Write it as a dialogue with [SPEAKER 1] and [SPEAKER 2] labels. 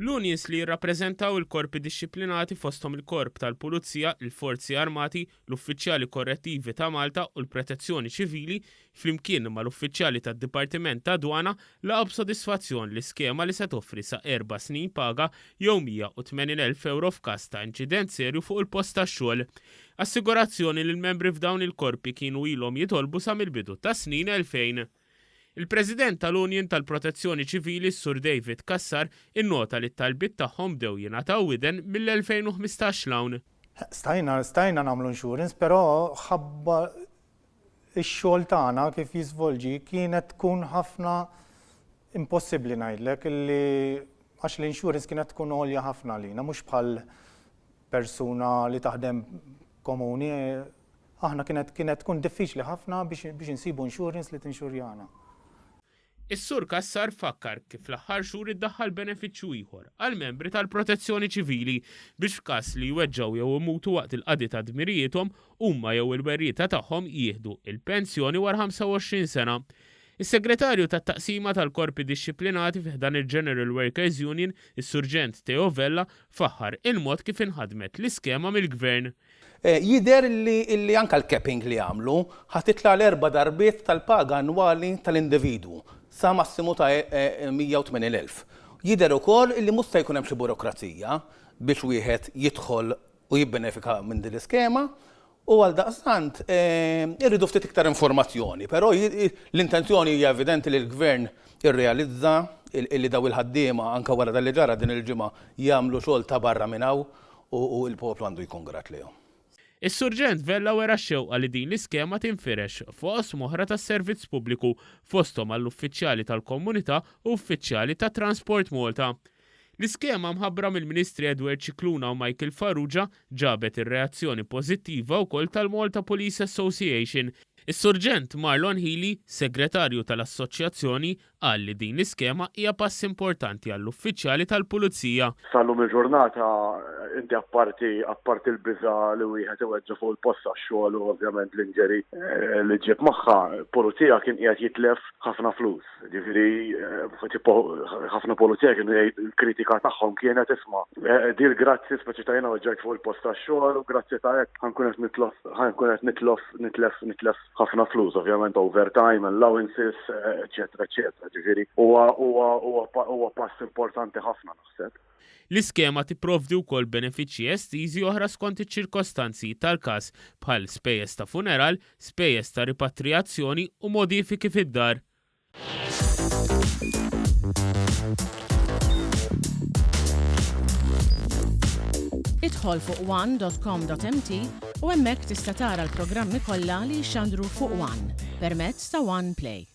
[SPEAKER 1] L-unions li jirrappreżentaw il-korpi dixxiplinati fosthom il-Korp tal-Pulizija, il-Forzi Armati, l-Uffiċjali Korrettivi ta' Malta u l-Protezzjoni Ċivili, flimkien mal-uffiċjali tad-Dipartiment tad-Dwana, laqgħu b'sodisfazzjon l-iskema li se toffri sa erba' snin paga jew 180,000 ewro f'każ ta' inċident serju fuq il-post tax-xogħol. Assigurazzjoni li l-membri f'dawn il-korpi kienu ilhom jitolbu sa mill-bidu tas-snin 2000. Il-President tal-Union tal-Protezzjoni Ċivili s-Sur David Cassar innota li t-talbiet tagħhom bdew jingħataw widen mill-2015 'l hawn.
[SPEAKER 2] Stajna, stajna nagħmlu insurance, però ħabba x-xogħol tagħna kif jiżvolġi kienet tkun ħafna impossibbli ngħidlek illi għax l-insurance kienet tkun għolja ħafna għalina, mhux bħal persuna li taħdem komuni, Aħna kienet kienet tkun diffiċli ħafna biex biex insibu insurance li tinxurjana.
[SPEAKER 1] Is-Sur Cassar fakkar kif fl-aħħar xhur iddaħħal benefiċċju ieħor għall-membri tal-Protezzjoni Ċivili biex f'każ li jweġġgħu jew imutu waqt il-qadi ta' dmirijiethom, huma jew il-werrieta tagħhom jieħdu il-pensjoni wara 25 sena. Is-Segretarju tat-Taqsima tal-Korpi Dixxiplinati fi ħdan il-General Workers Union, is-Surġent Theo Vella, faħħar il-mod kif inħadmet l-iskema mill-Gvern.
[SPEAKER 3] Jidher li anke l-capping li għamlu ħa titla' għal erba' darbiet tal-paga annwali tal-individwu, sa massimu ta' 180,000. Jidher ukoll li mhux se jkun hemm xi burokrazija biex wieħed jidħol u jibbenefika minn din l-iskema u għaldaqstant irridu ftit iktar informazzjoni. Però l-intenzjoni hija evidenti li l-Gvern irrealizza li dawn il-ħaddiema anke wara dan li ġara din il-ġimgħa jagħmlu xogħol ta' barra minn hawn u l-poplu għandu jkun grat lejhom.
[SPEAKER 1] Is-Surġent Vella wera x-xewqa li din l-iskema tinfirex f'oqsma oħra tas-servizz pubbliku, fosthom għall-uffiċjali tal-komunità u uffiċjali ta' Transport Malta. L-iskema mħabbra mill-Ministri Edward Scicluna u Michael Farrugia ġabet ir-reazzjoni pożittiva wkoll tal-Malta Police Association. Is-Surġent Marlon Hili, Segretarju tal-Assoċjazzjoni, Qal li din l-iskema hija pass importanti għall-uffiċjali tal-Pulizija.
[SPEAKER 4] Sal-lum il-ġurnata inti apparti apparti l-biża' li wieħed iweġġa' fuq il-post tax-xogħol u ovvjament l-injury li ġġib magħha, pulizija kien qiegħed jitlef ħafna flus. Ġifieri tipo ħafna pulizija kienu jgħid il-kritika tagħhom kienet isma' di l-grazzi speċi ta' jiena weġġajt fuq il-post tax-xogħol u grazzi ta' hekk ħa nkun qed nitlof ħa nkun qed nitlof nitlef nitlef ħafna flus, ovvjament overtime, allowances, eċetera, eċetera. Ġifieri huwa huwa huwa pass importanti ħafna naħseb.
[SPEAKER 1] L-iskema tipprovdi wkoll benefiċċji estiżi oħra skont iċ-ċirkostanzi tal-każ bħal spejjeż ta' funeral, spejjeż ta' ripatrijazzjoni u modifiki fid-dar.
[SPEAKER 5] Idħol fuq one.com.mt u hemmhekk tista' tara l-programmi kollha li jixxandru fuq One permezz ta' One Play.